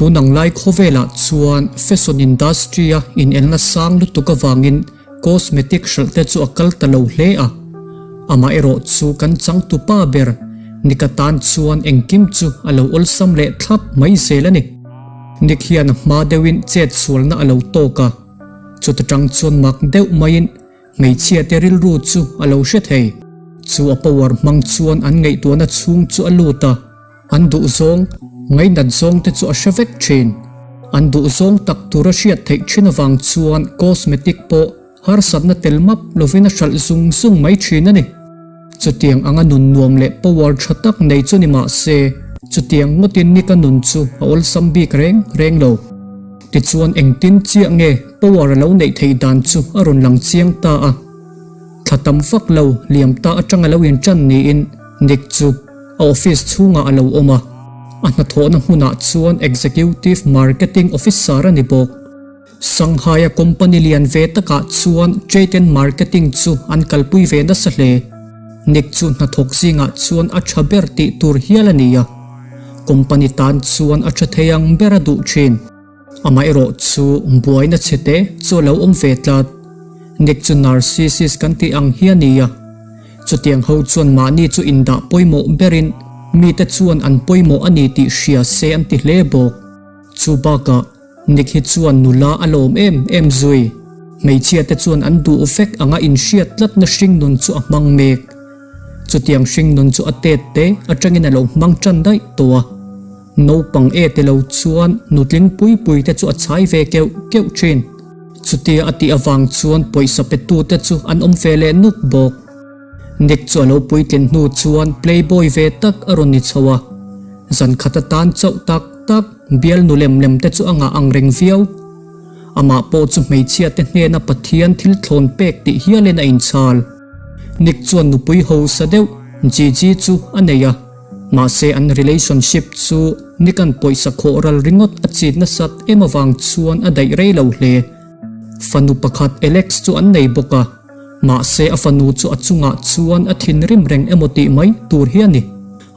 Tun ang lai khawvelah chuan fashion industry a inelna sang lutuk avangin cosmetic hralh te chu a kal ta lo hle a. Amaherawh chu kan changtupa ber Nick-a tan chuan engkim chu a lo awlsam leh thlap mai zel a ni. Nick hian a hma deuhin chet sualna a lo tawk a, chuta tang chuan mak deuh maiin Hmeichhia te rilru chu a lo hre thei. Chu a power hmang chuan an ngaihtuahna chhung chu a lut a, an duhzawng, ngainat zawng te chu a hre vek thin. An duhzawng tak tur a hriat theih thin avang chuan cosmetic pawh harsatna tel map lovin a hralh zung zung mai thin a ni. Chutiang anga nun nuam leh power tha tak nei chu ni mah se, chutiang ngawtin Nick-a nun chu a awlsam bik reng reng lo. Tichuan engtin chiah nge power a lo neih theih dan chu a rawn lang chiang ta a. Thla tam vak lo liam ta atang a lo intan niin Nick chu a office chhungah a lo awm a, a hnathawhna hmunah chuan Executive Marketing Officer a ni bawk. Shanghai-a company lian ve takah chuan Trade and Marketing chu an kalpui ve nasa hle. Nick chu hnathawk zingah chuan a tha ber tih tur hial a ni a. Company tan chuan a tha thei ang ber a duh thin. Amaherawh chu buaina chhe te chu a lo awm ve tlat. Nick chu narcissist kan tih ang hi a ni a. Chutiang ho chuan mahni chu indah pawimawh berin mite chuan an pawimawh a ni tih hria se an ti hle bawk. Chu bakah Nick hi chuan nula a lawm em em zui. Hmeichhia te chuan an duh vek anga inhriat tlatna hringnun chu a hmang mek. Chutiang hringnun chu a tet te atangin a lo hmang tan daih tawh a. Naupang e te lo chuan nutling pui pui te chu a chhai ve keuh keuh thin. Chutia a tih avang chuan pawisa pe tu te chu an awm ve leh nuk bawk. Nick chu a lo puitlin hnu chuan playboy ve tak a rawn ni chho a. Zan khat atan chauh tak tak bial nu lem lem te chu a ngah ang reng viau. Amah pawh chu hmeichhia te hnena Pathian thil thlawn pek tih hialin a inchhal. Nick chuan nupui hausa deuh Gigi chu a nei a, mahse an relationship chu Nick-a'n pawisa khawh ral ringawt a chit nasat em avang chuan a daih rei lo hle. Fanu pakhat Alex chu an nei bawk a, mahse a fanu chu a chungah chuan a thinrim reng emaw tih mai tur hi a ni.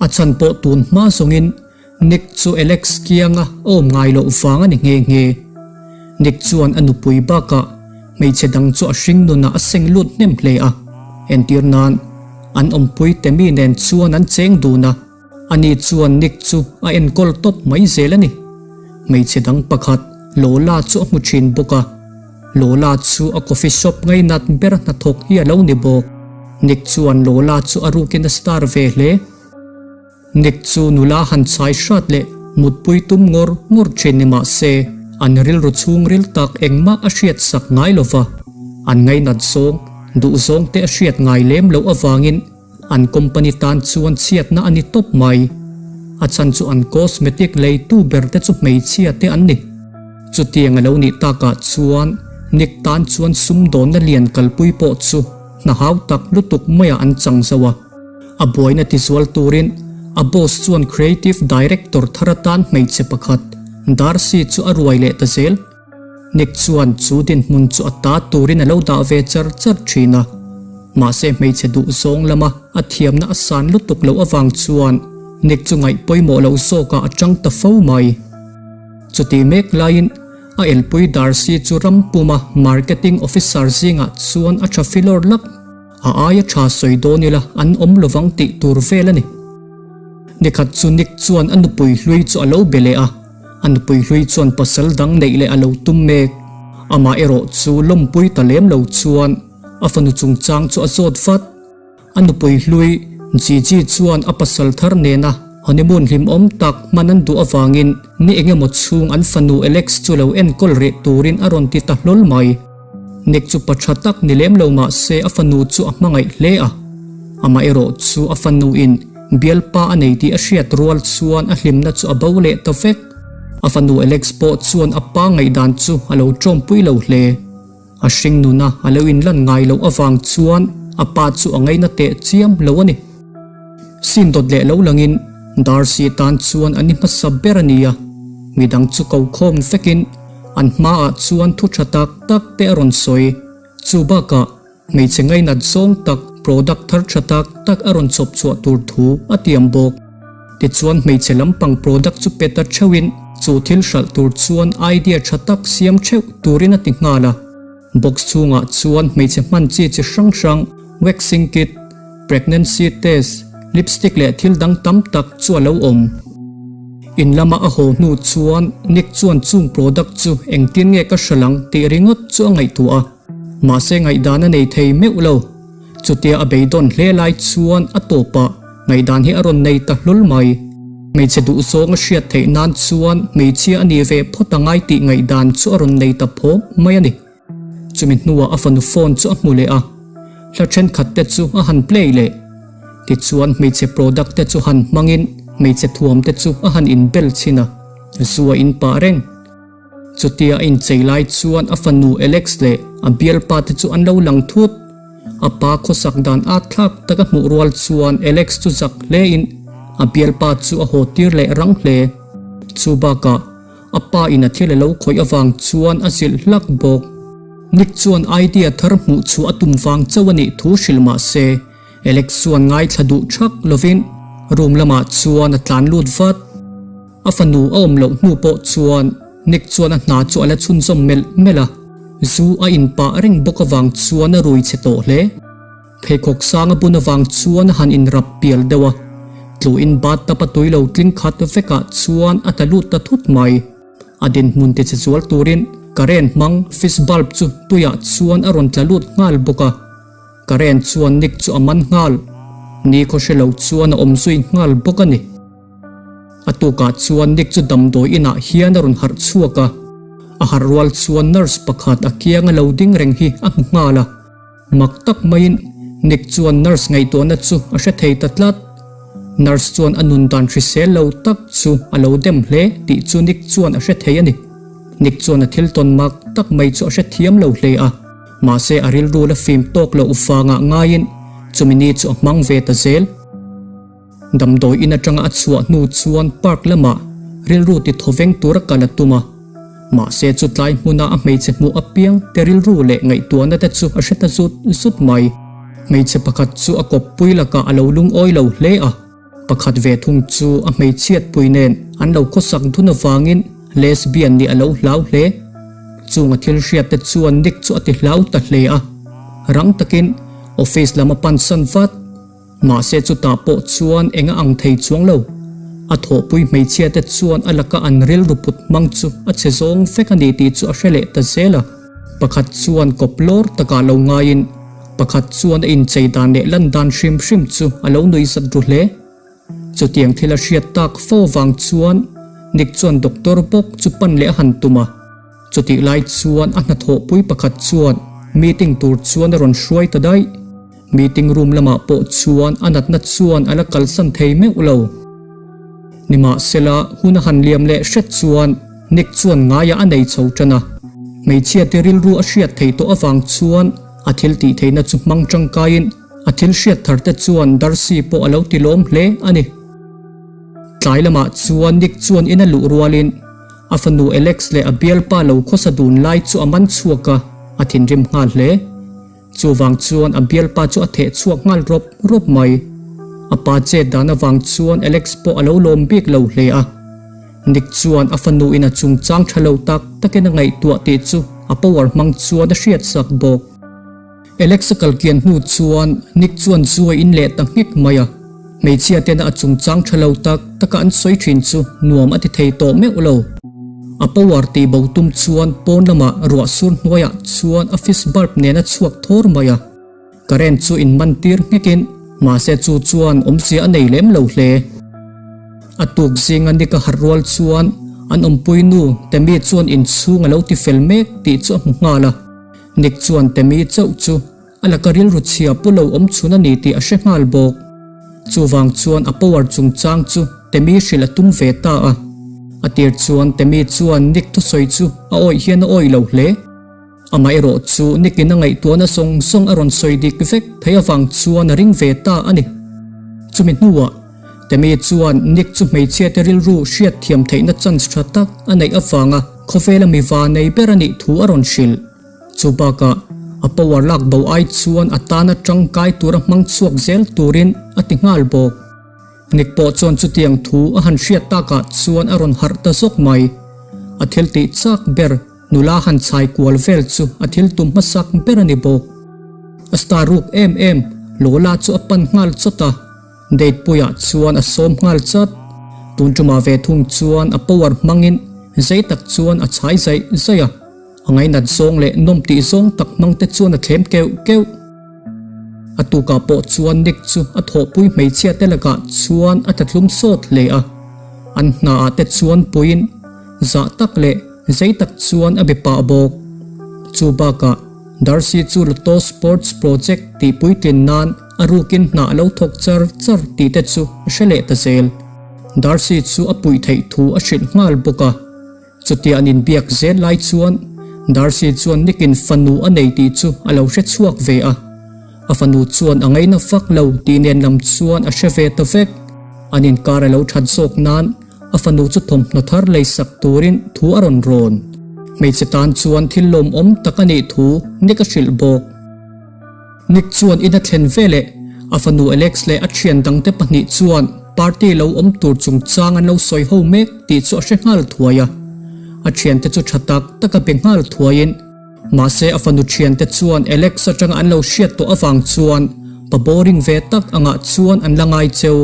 A chhan pawh tun hma zawngin Nick chu Alex kianga a awm ngai loh vang a ni nghe nghe. Nick chuan a nupui bakah hmeichhe dang chu a hring nunah a seng lut hnem hle a. Entir nan, an awmpui te mi nen chuan an cheng dun a, ani chuan Nick chu a enkawl tawp mai zel a ni. Hmeichhe dang pakhat Lola chu a hmu thin bawk a. Lola chu a coffee shop ngainat ber hnathawk hi a lo ni bawk. Nick chuan Lola chu a rukin a star ve hle. Nick chu nula han chhai hrat leh mutpui tum ngawr ngawr thin ni mah se, an rilru chhungril tak engmah a hriat sak ngai lo va, an ngainat zawng, duh zawng te a hriat ngai lem loh avangin an company tan chuan chhiatna a ni tawp mai. A chhan chu an cosmetic leitu ber te chu hmeichhia te an ni. Chutiang a lo nih takah chuan Nick tan chuan sumdawnna lian kalpui pawh chu hna hau tak lutuk maiah an chang zo a. A buaina tizual turin a boss chuan creative director thar atan hmeichhe pakhat Darcy chu a ruai leh ta zel. Nick chuan chu dinhmun chu a ta turin a lo dah ve char char thin a. Mahse hmeichhe duhzawng lama a thiamna a san lutuk loh avang chuan Nick chu ngaih pawimawh loh zawkah a tang ta fo mai. Chutih mek laiin a elpui Darcy chu ram puma marketing officer zingah chuan a tha filawr lak. A aia tha sawi dawn ila an awm lovang tih tur vel a ni. Nikhat chu Nick chuan a nupui hlui chu a lo be leh a, a nupui hlui chuan pasal dang neih leh a lo tum mek. Amah erawh chu lawmpui ta lem lo chuan a fanu chungchang chu a zawt vat. A nupui hlui Gigi chuan a pasal thar nena honeymoon hlimawm tak hman an duh avangin ni engemaw chhung an fanu Alex chu lo enkawl reh turin a rawn ti ta hlawl mai. Nick chu pa tha tak ni lem lo mah se a fanu chu a hmangaih hle a. Amaherawh chu a fanu in bialpa a nei tih a hriat rual chuan a hlimna chu a bo leh ta vek. A fanu Alex pawh chuan a pa ngaihdan chu a lo tawmpui lo hle. A hring nuna a lo inlan ngai loh avang chuan a pa chu a ngaina teh chiam lo a ni. Sin dawt leh lo langin Darcy tan chuan an i hmasa ber a ni a, midang chu ko khawm vekin An hmaah chuan thu tha tak tak te a rawn sawi. Chu bakah hmeichhe ngainat zawng tak product thar tha tak tak a rawn chawp chhuah tur thu a tiam bawk. Tichuan hmeichhe lampang product chu pe ta theuhin Chu thil hralh tur chuan idea tha tak siam theuh turin a ti nghal a. Box chhungah chuan hmeichhe hman chi chi hrang hrang, waxing kit, pregnancy test, lipstick leh thil dang tam tak chu a lo awm. In lama a haw hnu chuan Nick chuan chung product chu engtin nge ka hralh ang tih ringawt chu a ngaihtuah a. Mahse ngaihdan a nei thei meuh lo. Chutia a beidawn hle lai chuan a tawpah ngaihdan hi a rawn nei ta hlul mai. Hmeichhe duhzawng a hriat theih nan chuan hmeichhia a ni ve phawt a ngai tih ngaihdan chu a rawn nei ta phawk mai a ni. Chumi hnuah a fanu phone chu a hmu leh a, hla thenkhat te chu a han play leh. Tichuan hmeichhe product te chu han hmangin hmeichhe thuam te chu a han inbel chhin a, zu a in pah reng. Chutia a inchei lai chuan a fanu Alex leh a bialpa te chu an lo lang thut. A pa khawsak dan at thlak tak a hmuh rual chuan Alex chu zak hlein a bialpa chu a haw tir leh rang hle. Chu bakah a pa in a thil a lo khawih avang chuan a zilh hlak bawk. Nick chuan idea thar hmuh chhuah a tum vang chauh a nih thu hrilh mah se Alex chuan ngaithla duh thak lovin room lamah chuan a tlan lut vat. A fanu a awm loh hnu pawh chuan Nick chuan a hna chu a la chhunzawm melh melh a, zu a in pah reng bawk avang chuan a rui chhe tawh hle. Pheikhawk sang a bun avang chuan a han inrap pial deuh a, tluin bathtub a tui lo tling khat vekah chuan a tla lut ta thut mai. A dinhmun ti che zual turin current hmang fish bulb chu tuiah chuan a rawn tla lut nghal bawk a. Current chuan Nick chu a man nghal. Ni khaw hre lo chuan a awm zui nghal bawk a ni. A tukah chuan Nick chu damdawi inah hian a rawn harh chhuak a, a harh rual chuan nurse pakhat a kianga lo ding reng hi a hmu nghal a. Mak tak maiin Nick chuan nurse ngaihtuahna chu a hre thei ta tlat. Nurse chuan a nun dan hrisel lo tak chu a lo dem hle tih chu Nick chuan a hre thei a ni. Nick chuan a thil tawn mak tak mai chu a hre thiam lo hle a, mahse a rilru la fim tawk loh vangah ngaiin chumi ni chu a hmang ve ta zel. Damdawi in atanga a chhuah hnu chuan park lamah rilru ti thawveng tura kal a tum a, mahse chu tlai hmuna a hmeichhe hmuh apiang te rilru leh ngaihtuahna te chu a hre ta zut zut mai. Hmeichhe pakhat chu a kawppui lakah a lo lungawi lo hle a, pakhat ve thung chu a hmeichhiatpui nen an lo khawsak dun avangin lesbian nih a lo hlau hle. Chung a thil hriat te chuan Nick chu a ti hlau ta hle a, rang takin office lam a pansan vat. Mahse chutah pawh chuan eng a ang thei chuang lo. A thawhpui hmeichhia te chuan a laka an rilru put hmang chu a chhe zawng vek a ni tih chu a hre leh ta zel a. Pakhat chuan kawp lawr takah lo ngaiin pakhat chuan a inchei dan leh lan dan hrim hrim chu a lo nuih zat ru hle. Chutiang thil a hriat tak fo vang chuan Nick chuan doctor bawk chu pan leh a han tum a. Chutih lai chuan a hnathawhpui pakhat chuan meeting tur chuan a rawn hruai ta daih. Meeting room lamah pawh chuan a natna chuan a la kalsan thei meuh lo. Nimahsela, hun a han liam leh hret chuan Nick chuan ngaiah a nei chho tan a. Hmeichhia te rilru a hriat thei tawh avang chuan a thil tih theihna chu hmang tangkaiin a thil hriat thar te chuan Darcy pawh a lo ti lawm hle a ni. Tlai lamah chuan Nick chuan in a luh rualin a fanu Alex leh a bialpa lo khawsa dun lai chu a man chhuak a, a thinrim nghal hle. Chuvang chuan a bialpa chu a theh chhuak nghal rawp rawp mai. A pa chet dan avang chuan Alex pawh a lo lawm bik lo hle a. Nick chuan a fanu in a chungchang tha lo tak takin a ngaihtuah tih chu a power hmang chuan a hriat sak bawk. Alex a kal kian hnu chuan Nick chuan zu a in leh ta nghek mai a. Hmeichhia tena a chungchang tha lo tak taka an sawi thin chu nuam a ti thei tawh meuh lo. A power tih bo tum chuan pawn lamah ruah sur hnuaiah chuan a fish bulb nen a chhuak thawr mai a. Current chu in man tir nghekin mahse chu chuan awmzia a nei lem lo hle. A tuk zinga Nick a harh rual chuan an awmpui nu Temi chuan inchhung a lo ti fel mek tih chu a hmu nghal a. Nick chuan Temi chauh chu A laka rilru chhia pu lo awm chhun a ni tih a hre nghal bawk. Chuvang chuan a power chungchang chu Temi hrilh a tum ve ta a. A tir chuan Temi chuan Nick thusawi chu a awih hian a awih lo hle. Amaherawh chu Nick in a ngaihtuahna zawng zawng a rawn sawi dik vek theih avang chuan a ring ve ta a ni. Chumi hnuah Temi chuan Nick chu hmeichhia te rilru hriat thiam theihna chance tha tak a neih avanga khawvela miva nei ber a nih thu a rawn hrilh. Chu bakah a power lak bo ai chuan a tana tangkai tura hmang chhuak zel turin a ti nghal bawk. Nick pawh chuan chutiang thu a han hriat takah chuan a rawn harh ta zawk mai. A thil tih chak ber nula han chhai kual vel chu a thil tum hmasak ber a ni bawk. A star ruk em em Lola chu a pan nghal chawt a. Date puiah chuan a sawm nghal chat. Tun tumah ve thung chuan a power hmangin zei tak chuan a chhai zaih zaih a. A ngainat zawng leh nawm tih zawng tak hmang te chuan a thlem keuh keuh. A tukah pawh chuan Nick chu a thawhpui hmeichhia te lakah chuan a tlatlum sawt hle a. An hnaah te chuan puiin zah tak leh zei tak chuan a be pah bawk. Chu bakah Darcy chu Lotto Sports Project tih puitlin nan a rukin hna a lo thawk char char tih te chu a hre leh ta zel. Darcy chu a puih theih thu a hrilh nghal bawk a. Chutia an inbiak zel lai chuan Darcy chuan Nick-in fanu a nei tih chu a lo hre chhuak ve a. A fanu chuan a ngaina fak lo tih nen lam chuan a hre ve ta vek. An inkar a lo that zawk nan a fanu chu thawmhnaw thar lei sak turin thu a rawn rawn. Hmeichhe tan chuan thil lawmawm tak a nih thu Nick a hrilh bawk. Nick chuan in a thlen veleh a fanu Alex leh a thian dangte pahnih chuan party lo awm tur chungchang an lo sawi ho mek tih chu a hre nghal thuai a. A thiante chu tha tak tak a be nghal thuaiin mahse a fanu thiante chuan Alex atanga an lo hriat tawh avang chuan pa boring ve tak angah chuan an la ngai cheu.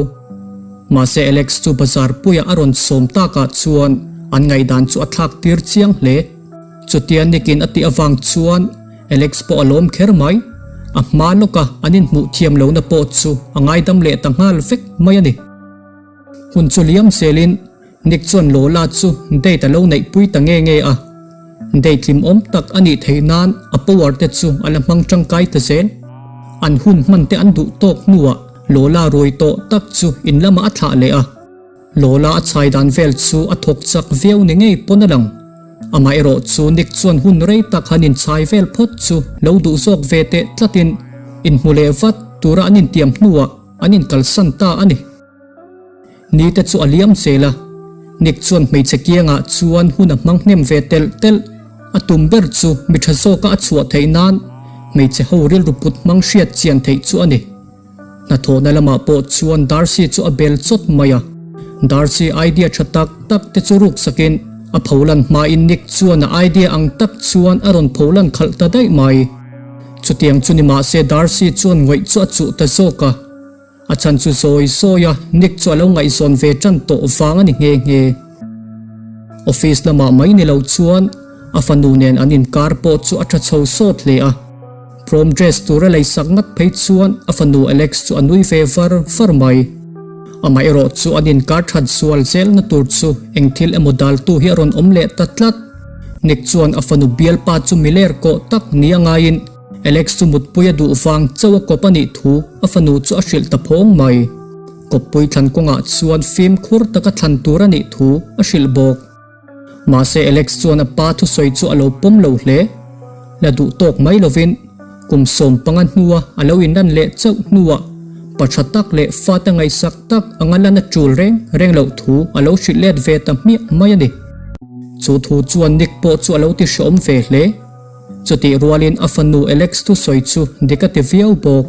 Mahse Alex chu bazar puiah a rawn sawm takah chuan an ngaihdan chu a thlak tir chiang hle. Chutia Nick-in a tih avang chuan Alex pawh a lawm kher mai. A hma lawka an inhmuh thiam lohna pawh chu a ngaidam leh ta nghal vek mai a ni. Hun chu liam zelin Nick chuan Lola chu date a lo neihpui ta nge nge a. Date hlimawm tak a nih theih nan a power te chu a la hmang tangkai ta zel. An hun hman te an duh tawk hnuah Lola ruai tawh tak chu in lamah a thlah leh a. Lola a chhai dan vel chu a thawk chak viau ni ngei pawn a lang. Amaherawh chu Nick chuan hun rei tak han inchhai vel phawt chu lo duh zawk ve teh tlatin inhmu leh vat tura an intiam hnuah an inkalsan ta a ni. Ni te chu a liam zel a, Nick chuan hmeichhe kiangah chuan hun a hmang hnem ve telh telh. A tum ber chu mi tha zawka a chhuah theih nan hmeichhe ho rilru put hmang hriat chian theih chu a ni. Hnathawhna lamah pawh chuan Darcy chu a bel chawt mai a. Darcy idea tha tak tak te chu ruk sakin a pholan hmain Nick chuan a idea ang tak chuan a rawn pholan khalh ta daih mai. Chutiang chu ni mahse Darcy chuan ngawih chu a chuh ta zawk a. A chhan chu zawi zawi a Nick chu a lo ngaihzawn ve tan tawh vang a ni nghe nghe. Office lamah mai ni lo chuan a fanu nen an inkar pawh chu a tha chho sawt hle a. Prom dress tur a lei sak ngat phei chuan a fanu Alex chu a nui ve var var mai. Amaherawh chu an inkar that zual zelna tur chu eng thil emaw daltu hi a rawn awm leh ta tlat. Nick chuan a fanu bialpa chu miler kawh tak ni a ngaiin Alex chu mutpui a duh vang chauh a kawp a nih thu a fanu chu a hrilh ta phawng mai. Kawppui thlan kawngah chuan fimkhur taka thlan tur a nih thu a hrilh bawk. Mahse Alex chuan a pa thusawi chu a lo pawm lo hle. La duh tawk mai lovin kum 15 hnua a lo inlan leh chauh hnuah pa tha tak leh fate ngaihsak tak anga lan a tul reng reng loh thu a lo hrilh let ve ta hmiah mai a ni. Chu thu chuan Nick pawh chu a lo ti hreawm ve hle. Chutih rualin a fanu Alex thusawi chu dik a ti viau bawk.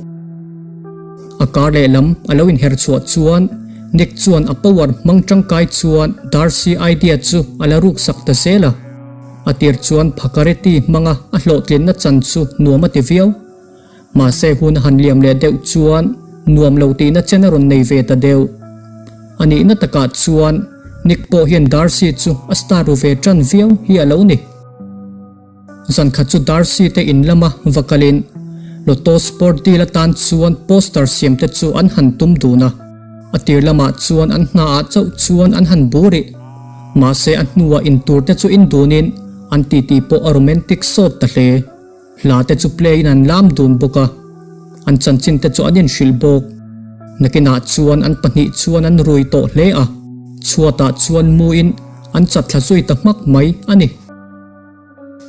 A kar lehlam a lo inher chhuah chuan Nick chuan a power hmang tangkai chuan Darcy idea chu a la ruk sak ta zel a. A tir chuan Phakareti hmanga a hlawhtlinna chan chu nuam a ti viau. Mahse hun a han liam leh deuh chuan nuam lo tihna chen a rawn nei ve ta deuh. A nihna takah chuan Nick pawh hian Darcy chu a star ru ve tan viau hi a lo ni. Zan khat chu Darcy te in lama va kalin Lotto Sport deal atan chuan poster siam te chu an han tum dun a. A tir lamah chuan an hna ah chauh chuan an han bu rih. Mahse a hnuah in tur te chu in dunin an titi pawh a romantic sawt ta hle. Hla te chu play in an lam dun bawk a, an chanchin te chu an inhrilh bawk. Nakinah chuan an pahnih chuan an rui tawh hle a, chhuatah chuan muin an chat thla zui ta hmak mai a ni.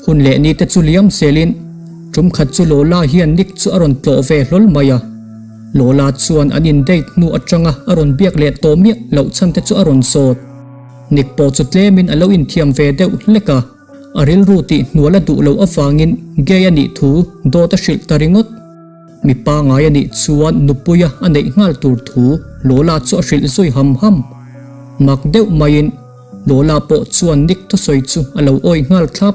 Hun leh ni te chu liam zelin tum khat chu Lola hian Nick chu a rawn tlawh ve hlawl mai a. Lola chuan an in date hnu atanga a rawn biak leh tawh miah loh chhan te chu a rawn zawt. Nick pawh chu tlemin a lo inthiam ve deuh hlek a, a rilru tih hnual a duh loh avangin gay a nih thu dawt a hrilh ta ringawt. Mi pangai a nih chuan nupuia a neih nghal tur thu Lola chu a hrilh zui ham ham. Mak deuh maiin Lola pawh chuan Nick thusawi chu a lo awih nghal thlap.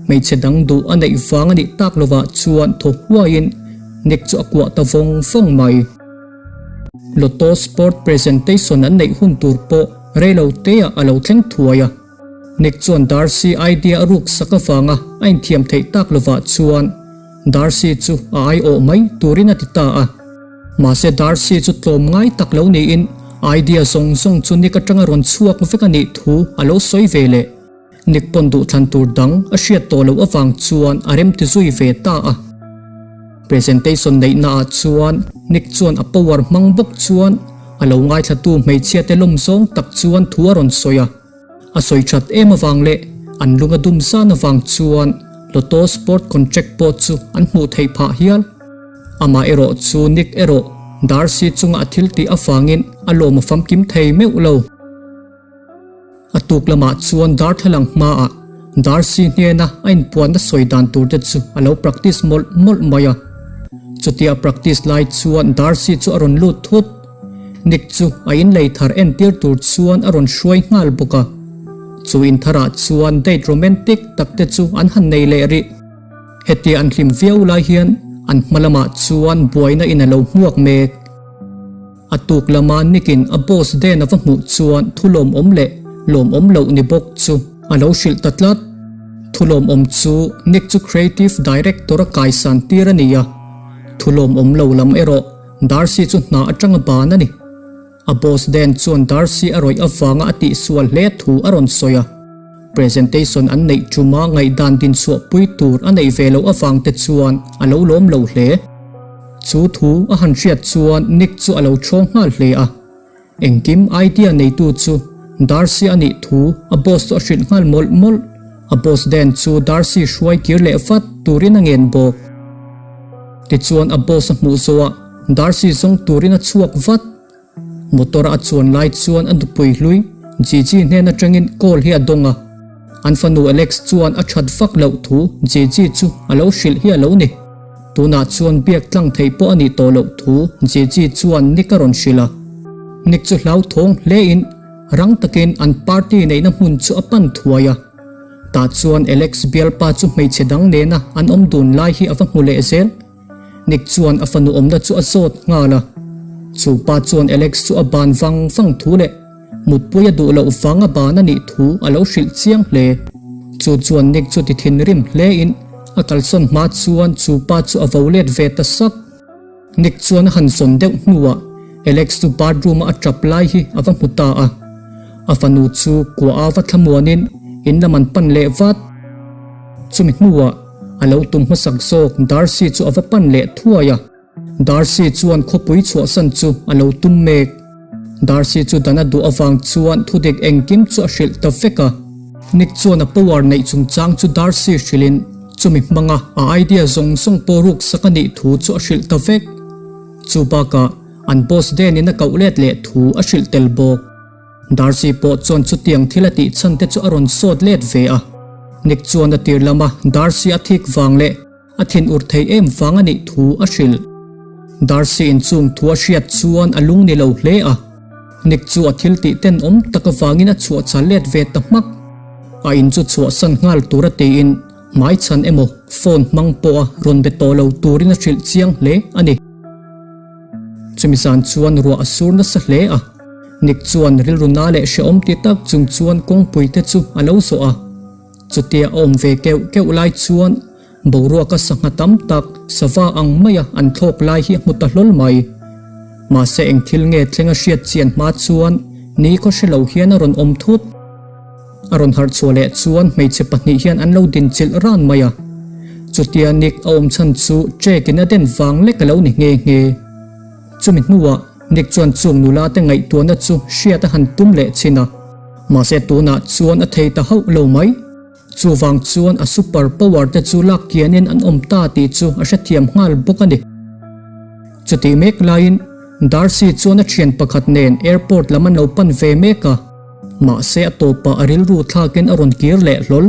Hmeichhe dang duh a neih vang a nih tak lovah chuan thaw huaiin Nick chu a kuah ta vawng vawng mai. Lotto Sport presentation an neih hun tur pawh reilo teah a lo thleng thuai a. Nick chuan Darcy idea a ruk sak avanga a inthiam theih tak lovah chuan Darcy chu a aiawh mai turin a ti ta a. Mahse Darcy chu tlawm ngai tak lo niin idea zawng zawng chu Nick atanga rawn chhuak vek a nih thu a lo sawi ve leh. Nick pawn duhthlan tur dang a hriat tawh loh avang chuan a remti zui ve ta a. Presentation neihnaah chuan Nick chuan a power hmang bawk chuan a lo ngaithlatu hmeichhia te lawm zawng tak chuan thu a rawn sawi a. A sawi that em avang leh an lung a dum zan avang chuan Lotto Sport contract pawh chu an hmuh theih phah hial. Amah erawh chu Nick erawh Darcy chunga a thil tih avangin a lawm a famkim thei meuh lo. A tuk lamah chuan darthlalang hmaah Darcy hnena a inpuanna sawi dan tur te chu a lo practice mawlh mawlh mai a. Chutia a practice lai chuan Darcy chu a rawn lut thut. Nick chu a inlei thar entir tur chuan a rawn hruai nghal bawk a. Chu in tharah chuan date romantic tak te chu an han nei leh rih. Hetia an hlim viau lai hian an hma lamah chuan buaina in a lo hmuak mek. A tuk lama Nick-in a boss Den a va hmuh chuan thu lawmawm leh lawmawm loh ni bawk chu a lo hrilh ta tlat. Thu lawmawm chu Nick chu creative director a kaisan tir a ni a, thu lawmawm lo lam erawh Darcy chu hna atanga ban a ni. A boss Den chuan Darcy a rawih avanga a tihsual hle thu a rawn sawi a. Presentation an neih tuma ngaihdan dinchhuahpui tur a neih ve loh avang te chuan a lo lawm lo hle. Chu thu a han hriat chuan Nick chu a lo ṭhawng nghal hle a. Engkim idea neitu chu Darcy a nih thu a boss chu a hrilh nghal mawlh mawlh. A boss Dan chu Darcy hruai kir leh vat turin a ngen bawk. Tichuan a boss a hmuh zawhah Darcy zawng turin a chhuak vat. Motor a chuan lai chuan a nupui hlui Gigi hnen atangin call hi a dawng a. An fanu Alex chuan a that vak loh thu Gigi chu a lo hrilh hi a lo ni. Tunah chuan biak tlang theih pawh a nih tawh loh thu Gigi chuan Nick a rawn hrilh a. Nick chu hlauthawng hlein rang takin an party neihna hmun chu a pan thuai a. Tah chuan Alex bialpa chu hmeichhe dang nena an awm dun lai hi a va hmu leh zel. Nick chuan a fanu awmna chu a zawt nghal a. Chu pa chuan Alex chu a ban vang vang thu leh mutpui a duh loh vang a ban a nih thu a lo hrilh chiang hle. Chu chuan Nick chu ti thinrim hle in a kalsawn hma chuan chu pa chu a vo let ve ta sak. Nick chuan a han zawn deuh hnuah Alex chu bathroom a a tap lai hi a va hmu ta a. A fanu chu kuah a va thlamuanin in lam an pan leh vat. Chumi hnuah a lo tum hmasak zawk Darcy chu a va pan leh thuai a. Darcy chuan khawpui chhuahsan chu a lo tum mek. Darcy chu dan a duh avang chuan thudik engkim chu a hrilh ta vek a. Nick chuan a power neih chungchang chu Darcy hrilhin chumi hmanga a idea zawng zawng pawh ruksak a nih thu chu a hrilh ta vek. Chu bakah an boss Den-in a koh let leh thu a hrilh tel bawk. Darcy pawh chuan chutiang thil a tih chhan te chu a rawn sawt let ve a. Nick chuan a tir lama Darcy a thik vang leh a thin ur thei em vang a nih thu a hrilh. Darcy in chung thu a hriat chuan a lung ni lo hle a. Nick chu a thil tih tenawm tak avangin a chhuah chal let ve ta hmak. A in chu chhuahsan nghal tur a tiin hmaichhan emaw phone hmang pawha rawn be tawh lo turin a hrilh chiang hle a ni. Chumi zan chuan ruah a sur nasa hle a. Nick chuan rilru na leh hrehawm ti tak chung chuan kawngpui te chu a lo zawh a. Chutia a awm ve keuh keuh lai chuan boruaka sangha tam tak sava ang maia an thlawk lai hi a hmu ta hlawl mai. Mahse eng thil nge thleng a hriat chian hma chuan ni khaw hre lo hian a rawn awm thut. A rawn harh chhuah leh chuan hmeichhe pahnih hian an lo dinchilh ran mai a. Chutia Nick a awm chhan chu Jake in a den vang lek a lo ni nghe nghe. Chumi hnuah Nick chuan chung nula te ngaihtuahna chu hriat a han tum leh chin a. Mahse tunah chuan a thei ta hauh lo mai. Chuvang chuan a super power te chu lak kianin an awm ta tih chu a hrethiam nghal bawk a ni. Chutih mek laiin Darcy chuan a thian pakhat nen airport lam an lo pan ve mek a. Mahse a tawpah a rilru thlakin a rawn kir leh hlawl.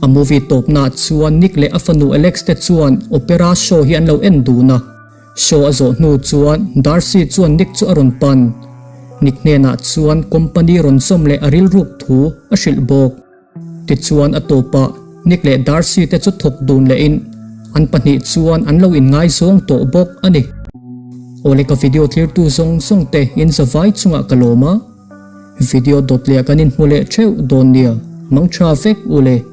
A movie tawpnaah chuan Nick leh a fanu Alex te chuan opera show hi an lo en dun a. Show a zawh hnu chuan Darcy chuan Nick chu a rawn pan. Nick hnenah chuan company rawn zawm leh a rilruk thu a hrilh bawk. Tichuan a tawpah Nick leh Darcy te chu thawk dun lehin an pahnih chuan an lo inngaizawng tawh bawk a ni. Awle ka video tlirtu zawng zawng te in zavai chungah ka lawm a, video dawt leh ah kan inhmu leh theuh dawn nia, mangtha vek ule.